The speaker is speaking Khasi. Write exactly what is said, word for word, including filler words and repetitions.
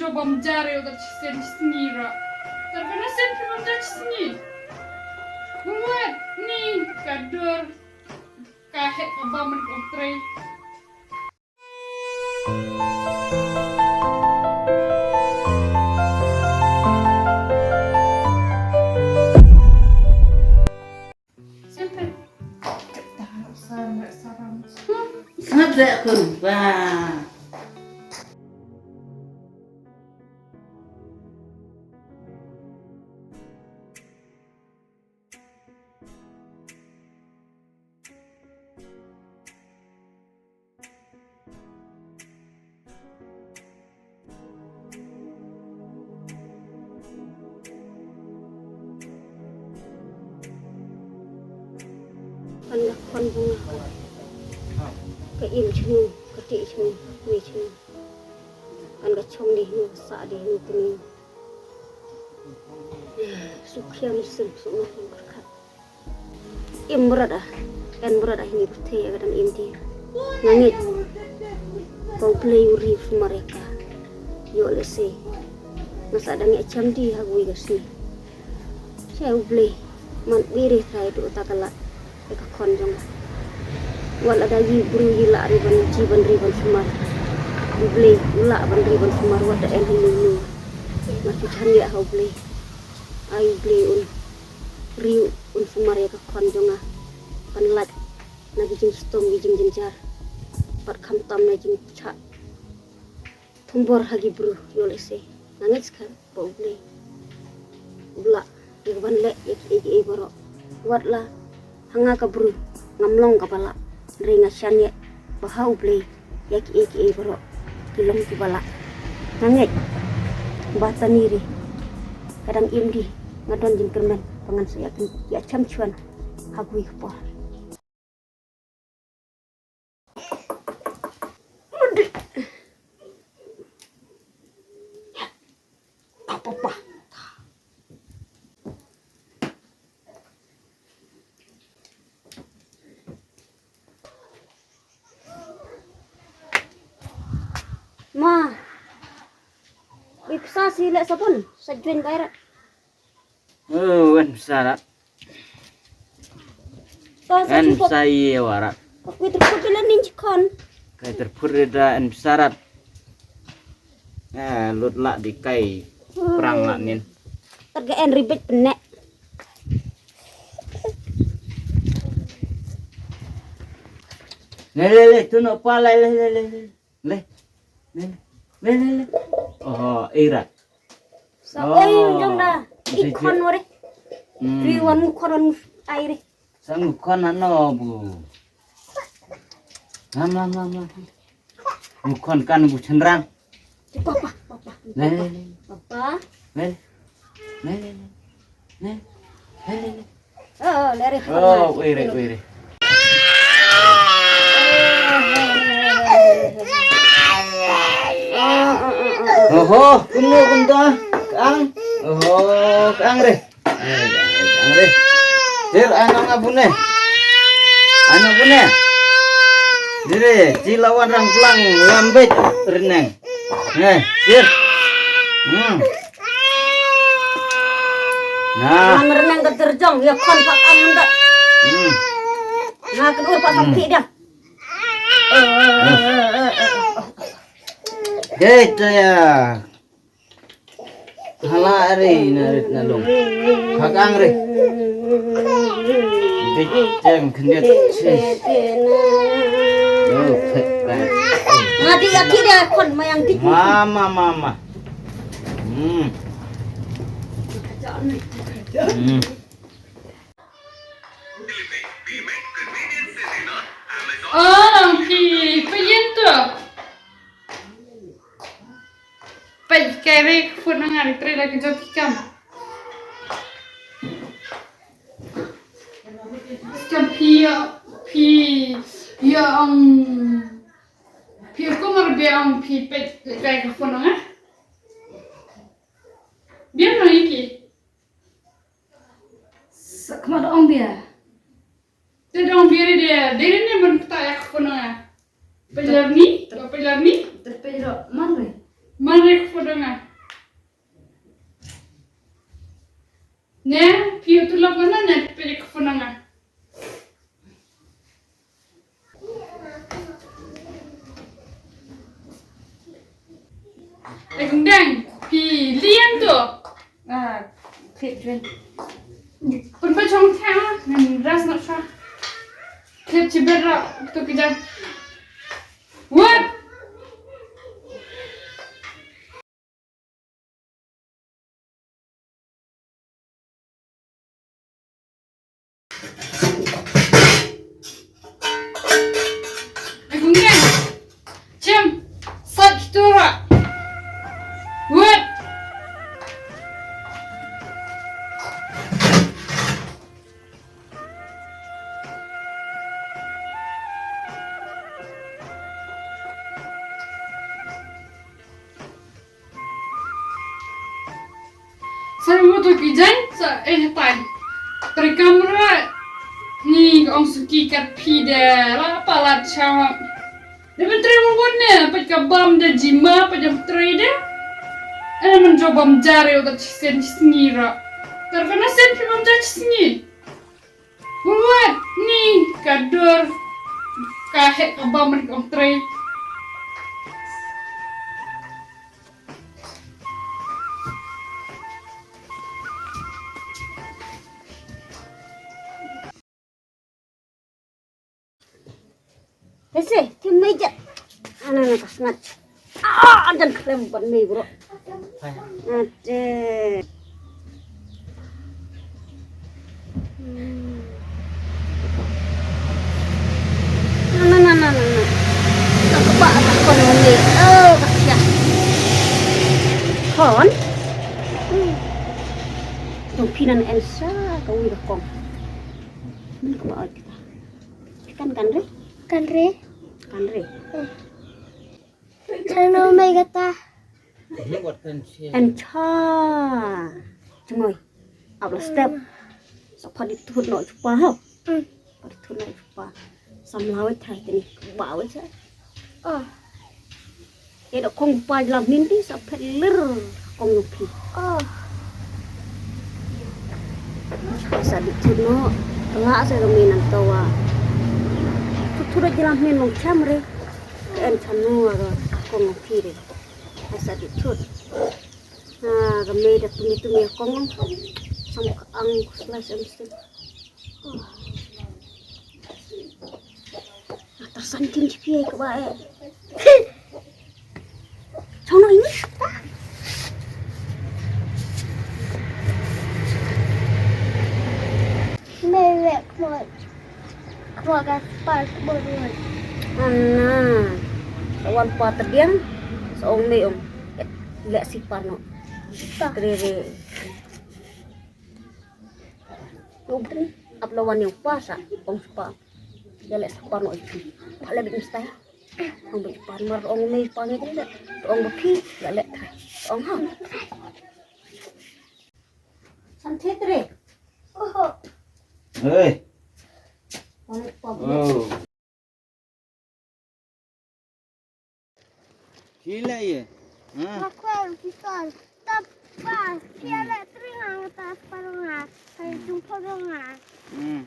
Bam jar ïa u da chisien chisni ra. Tar kana sien ki bam jar chisni. Muat ni ka dur ka hek ka bam man ka trei. Sngap da kun ba. Kan ka khon bunga ka, ka im chnu, ka ti chnu, ni chnu. Kan ka chong di hnu, sa di hnu kuni. Sukhiam sim suk no kan ka khat. Im mrad ah, en mrad ah hini pyrthei ka dang im di. Nga ngeit ba U Blei u ri u sumar ïa ka. Ïoh lehse nga sa dang ïa cham di ha kawei ka sngi. Sha U Blei man u ri trai tu uta ka lad ïa ka khon jong nga. Wat la da yi bru yi lah ri ban ji ban ri ban sumar. U Blei u lah ban ri ban sumar wat da en ha inu inu. Nga tu chan ïa ha U Blei. Ai U Blei un ri un sumar ïa ka khon jong nga ban lait na ki jingshitom ki jingjynjar bad khamtam na jingshah thombor ha ki bru. Ïoh lehse nga ngeit skhem ba U Blei u lah ïa ka ban leh ïa kiei kiei baroh. Wat la ha nga ka bru ngam long kaba lah, hynrei nga shaniah ba ha U Blei ïa kiei kiei baroh ki long kiba lah. Nga ngeit ba tani ri ka dang im di, nga don jingkyrmen ba ngan sa ïa, ïa cham chwan ha kawei ka por. Ma, bi pisa si leh sabun, sa juin bai rat. Oh, wan pisa rat. Sa sa wan pisa ïa warat. Ka kuit rput ila nin chikon. Kai terput rida en pisa rat. Ah, lut lah di kai prang lah nin. Tat ga en ribet penek. Le le le, tu no pa le le le le. Le. Le. Le le le. Oh, irat. Sa oi jong da. Ikhon wore. Ri wan khon ai ri. Sa ngu khon ano bu. Mam mam mam mam. Ngu khon kan bu chenrang. Papa, papa. Le le le. Papa. Le. Le le le. Le. Le le le. Oh, le re. Oh, oi re, oi re. Oho, kumno kumta. Kang. Oho, kang re. Ang re. Sir, ano nga bune? Ano bune? Dire, ci lawan rang plang lambet reneng. Eh, sir. Hmm. Nah. Wan reneng ka terjong ya kon pak am nda. Hmm. Nga kedur pak sampi dia. Dei ya. Hala are na rit na long. Phakang re. Dik jeng khyndiat. Oh, phet bang. Ngadi aki dia kon mayang dik. Mama, mama. Hmm. Hmm. Oh, phi, phi yen tu. Peit kai re ka phone nga ri trei la ki jop ki kam. Kam phi ïa, phi ïa ong, phi kumar bia ong phi peit kai ka phone nga. Bia no iki. Sa kma da ong bia. Te dong bia ri de, de ri ne ban pta ïa ka phone nga. Pelar ni, pelar ni. Te pelar man re. Mane ka phone nga. Ne, phi ïoh tulop mano ne phi ka phone nga. Eh, Kong Deng, phi liang to. Ah, clip join. Pun pa chong thang, ngan ras nak sa. Clip chibet ra, to ki jan. What? Ai, Kong Deng. Chem. Sat kitura. Wet. Sa mo to ki jan sa eh tai. Trei kamra ni ka ong suki kat phi de la palat chawa. De ban trei mo won ne pat ka bam de jima pat jam trei de. Eh man jo bam jare uta chisen chisngi ra. Tar kana sen phi bam jare chisngi. Mo won ni ka dur ka hek ka bam man ka ong trei. Ese, tim meja. Ana na kasnat. Ah, adan klem ban mei bro. Ate. Hmm. Na, na, na, na, na, na. Ka kebak, ka kon ni. Oh, ka sia. Kon. Hmm. Dong phi nan ensa ka wi ka kong. Min ka ba oi kita. Kan, kan re? Kan re. Kan re. Eh. Chano mai kata. En cha. Chungoi. Ap la step. Sa pha di thut no chupa ho. Mm. Pha di thut no chupa. Sam lawi thai tini. Ba wai cha. Oh. Eda kong pa jlam minti sa phet lir kong no phi. Oh. Sa di thut no. Nga sa kami nang tawa. Thut thut jlam min nong cham re. Ka en chanu aro kong ong phi re. Ai sa di thut. Ha, ka mei da tumi tumi kong ong. Sam ka ang ku slice em stem. Tar san kim chi phi ai ka ba eh. Chong no ini. Mei wek mo. Mo ka spar bor bor. Ana. Sa wan pa tediang. Sa ong mei ong. Lek sipar no. Sipar. Tre re. Ong tre. Ap lawan yang pa sa. Ong sipar. Ya lek sipar no ipi. Pa le bit mesti. Ong bit sipar mar ong mei sipar ngi tre. Ong baki. Ya lek tre. Ong ha. Santet re. Oho. Hei. Ong pa. Oh. Kila ye. Ha? Aku yang pisau. Tapa, kila teringang tas parunga. Kayu jumpa bunga. Hmm.